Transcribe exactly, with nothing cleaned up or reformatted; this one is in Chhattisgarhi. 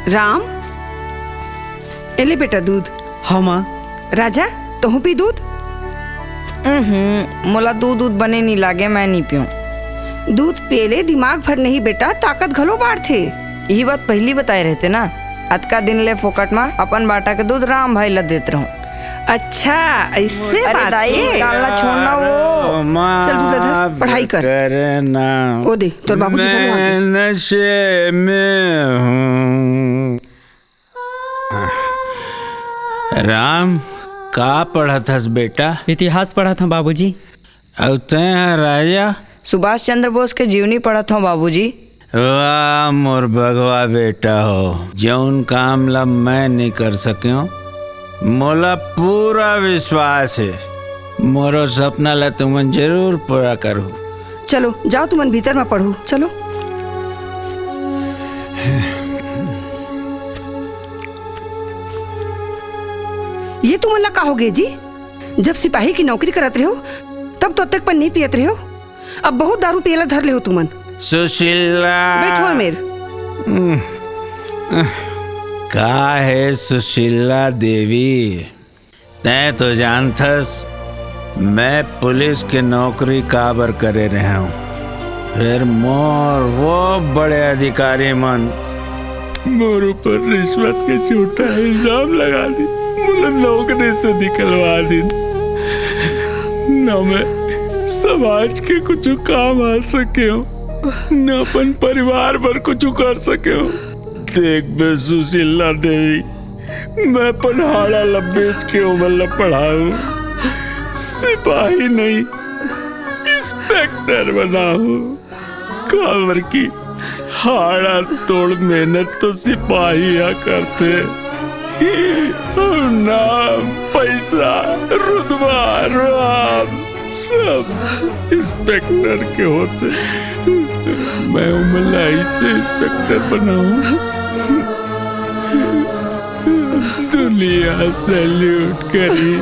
राम, ए ले बेटा दूध। हाँ माँ। राजा, तहूँ पी दूध। उहुं, मोला दूध दूध बने नी लागे, मैं नी पीऊं। दूध पिए ले दिमाग भर नहीं बेटा, ताकत घलो बाढ़थे। यही बात पहली बताए रहते ना, अतका दिन ले फोकट मा अपन बाटा के दूध राम भाई ला देत रहूं। अच्छा, ऐसे अरे बात दाई, है। कान ला छोड़ना वो। माफ चल, दूध ला धर, पढ़ाई कर। करना। ओ दे, तोर बाबूजी घलो आ गए। मैं नशे में हूँ। राम, का पढ़त हस बेटा? इतिहास पढ़त हूँ बाबूजी। अउ तैं ह राजा? सुभाष चंद्र बोस के जीवनी पढ़त हूँ बाबूजी। वाह मोर बघवा बेटा हो, जौन काम ला मैं नहीं कर सक्यों, मोला पूरा विश्वास हे, मोरो सपना ला तुमन जरूर पूरा करहू। चलो जाओ, तुमन भीतर में पढ़ू, चलो। ये तुमन ला का हो गए जी? जब सिपाही की नौकरी करत रहो, तब तो अतेक पन नहीं पियत रहो, अब बहुत दारू पियला धर ले हो तुमन। सुशीला। बैठो अमीर। का हे सुशीला देवी, तैं तो जानथस मैं पुलिस के नौकरी काबर करे रहे हूँ। फिर मोर वो बड़े अधिकारी मन मोर ऊपर रिश्वत के झूठा इल्जाम लगा दी, मोला नौकरी से निकलवा दी। ना मैं समाज के कुछ काम आ सके हूँ, न अपन परिवार बर कुछ कर सके हूँ। देख बे सुशीला देवी, मैं अपन हाड़ा ला बेच के ओमन ला पढ़ाऊं, सिपाही नहीं, इंस्पेक्टर बनाऊं। काबर की हाड़ा तोड़ मेहनत तो सिपाही हा करथे। अउ नाम, पैसा, रुतबा, रुआब सब इंस्पेक्टर के होथे। मैं ओमन ला ऐसे इंस्पेक्टर बनाऊं, दुनिया सैल्यूट करी।